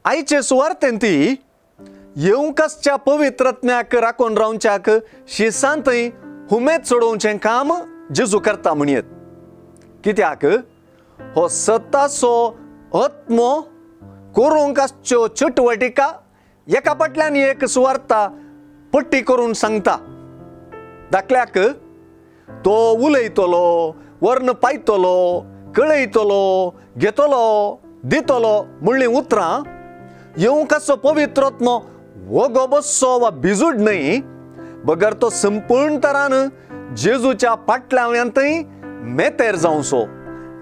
आयचे सुवार्तेन ती येवंक आसच्या पवित्रत्म्याक राखून रावच्याक शिसांतय हुमेद चडोवचें काम जेजू करता म्हणयेत. कित्याक हो सताचो आत्मो करूंक आसच्यो चटवटिका एका फाटल्यान एक सुवार्ता पट्टी करून सांगता. धाकल्याक तो उलयतलो, वर्ण पायतलो, कळयतलो, घेतलो, दितलो म्हणलीं उतरां येवंक आसचो पवित्रात्मो वगो बसचो वा भिजूड न्हय, बगर तो संपूर्ण तरान जेजूच्या पाटल्याव्यांतय मेतेर जावचो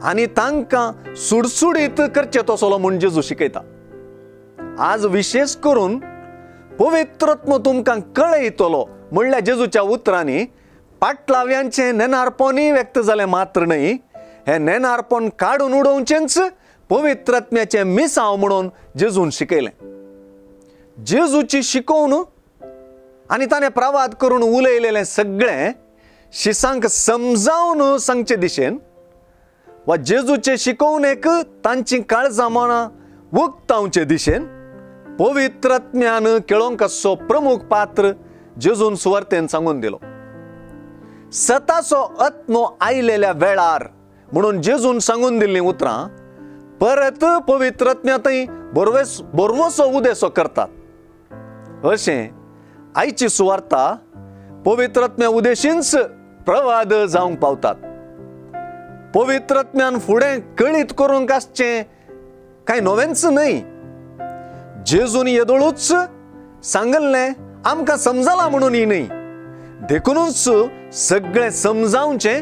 आनी तांकां सुडसुडीत करचें तसलो म्हूण जेजू शिकयता. आज विशेश करून पवित्रात्मो तुमकां कळयतलो म्हणल्यार जेजूच्या उतरांनी पाटलाव्यांचें नेनारपणूय व्यक्त जालें मात्र न्हय, हें नेनारपण काडून उडोवचेंच पवित्रात्म्याचें मिसांव म्हणून जेजून शिकयलें. जेजूची शिकोवन आनी ताणें प्रवाद करून उलयलेलें सगळें शिसांक समजावन सांगचे दिशेन वा जेजूचे शिकोवणेक तांची काळजां मनां उक्तावचे दिशेन पवित्रात्म्यान खेळोंक आसचो प्रमुख पात्र जेजून सुवार्तेन सांगून दिलो. सताचो आत्मो आयलेल्या वेळार म्हणून जेजून सांगून दिल्लीं उतरां परत पवित्रात्म्यांतय बरवसो उदेसो करतात. अशें आयची सुवार्ता पवित्रात्म्या उदेशींच प्रवाद जावंक पावतात. पवित्रात्म्यान फुडें कळीत करूंक आसचें कांय नवेंच न्हय. जेजून येदोळूच सांगल्लें आमकां समजलां म्हणून ही न्हय, देखुनूच सगळें समजावचें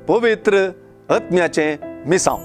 पवित्र आत्म्याचें मिसांव.